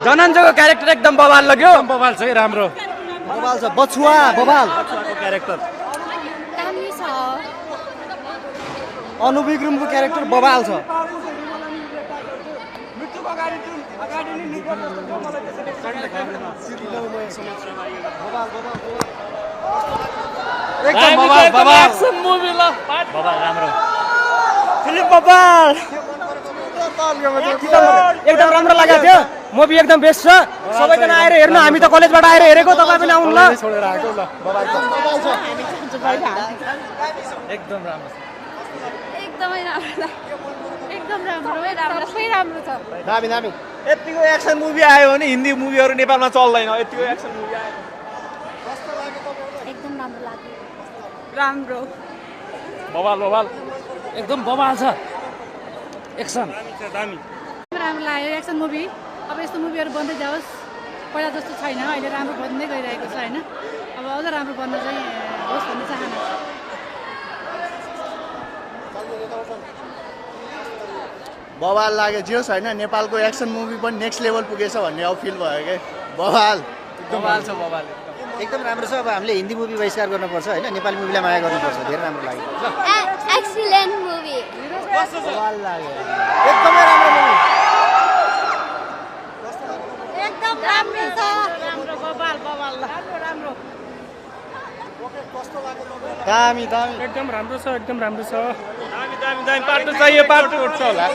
धनञ्जयको character एकदम बवाल लाग्यो। बवाल छ है, राम्रो बवाल छ। बछुवा बवाल क्यारेक्टर। दामी छ। अनु विक्रमको क्यारेक्टर बवाल छ। एकदम बवाल बवाल एक्सन मुभी ल बवाल राम्रो। फिल्म बवाल एकदम राम्रो लागेको थियो। मुभी एकदम बेस्ट छ। सबैजना आएर हेर्नु। हामी त कलेजबाट आएर हेरेको, तपाईँ पनि आउनु ल। छोडेर आएको ल बवाल छ। एकदम राम्रो एकदमै राम्रो एकदम राम्रो सबै राम्रो छ। दामी दामी। यतिको एक्सन मुभी आयो भने हिन्दी मुभीहरू नेपालमा चल्दैन। यतिको एक्सन मुभी आयो। एकदम राम्रो लाग्यो। राम्रो बवाल बवाल एकदम बवाल छ। एक्सन दामी। राम्रो लाग्यो एक्सन मुभी। अब यस्तो मुभीहरू बन्दै जाओस्। पहिला जस्तो छैन, अहिले राम्रो बन्दै गइरहेको छ होइन। अब अझ राम्रो बन्न चाहिँ होस् भन्ने चाहना छ। बवाल लाग्यो जे होस् होइन, नेपालको एक्सन मुभी पनि नेक्स्ट लेभल पुगेछ भन्ने अब फिल भयो क्या। बवाल बवाल छ बवाल एकदम राम्रो छ। अब हामीले हिन्दी मुभी बहिष्कार गर्नुपर्छ होइन, नेपाली मुभीलाई माया गर्नुपर्छ। धेरै राम्रो लाग्यो। Excellent movie. बवाल लाग्यो। एकदमै राम्रो मुभी। एकदम राम्रो छ। राम्रो बवाल बवाल राम्रो दामी दामी। एकदम राम्रो छ, एकदम राम्रो छ। दामी दामी दामी। पार्ट 2 चाहियो, पार्ट 2 उठ्छ होला।